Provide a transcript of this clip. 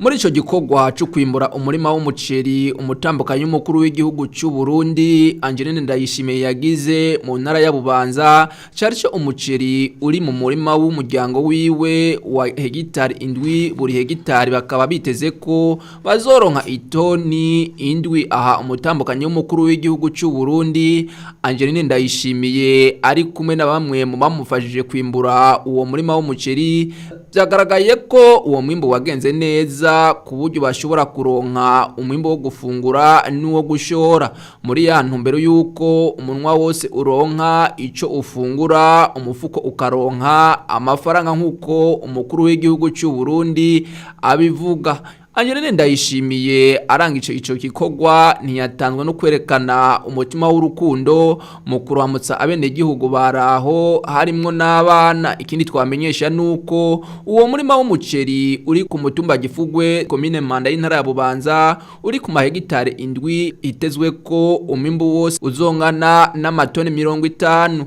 Muri ico gikorwa cyo kwimbura umurima w'umuceri, umutambukanyi w'umukuru w'igihugu cy'u Burundi Angeline Ndayishimiye yagize mu ntara ya Bubanza, cari co umuceri uri mu murima w'umuryango wiwe wa hegitari 7, buri hegitari bakaba biteze ko bazoronka itoni 7. Aha umutambukanyi w'umukuru w'igihugu cy'u Burundi Angeline Ndayishimiye ari kumwe na bamwe mu bamufashije kwimbura uwo murima w'umuceri. Byagaragaye ko uwo mwimbu wagenze neza ku buryo bashobora kuronka umwimbu wo gufungura n'uwo gushora, muri ya ntumbero y'uko umunwa wose uronka ico ufungura, umufuko ukaronka amafaranga, nk'uko umukuru w'igihugu cy'u Burundi abivuga. Angeline Ndayishimiye arangije ico gikorwa ntiyatanzwe no kwerekana umutima w'urukundo mu kuramutsa abenegihugu baraho, harimwo n'abana. Ikindi twamenyesha nuko uwo murima w'umuceri uri ku mutumba Gifugwe, komine Manda y'intara ya Bubanza, uri ku mahegitari 7, itezwe ko umwimbu wose uzongana n'amatoni 50.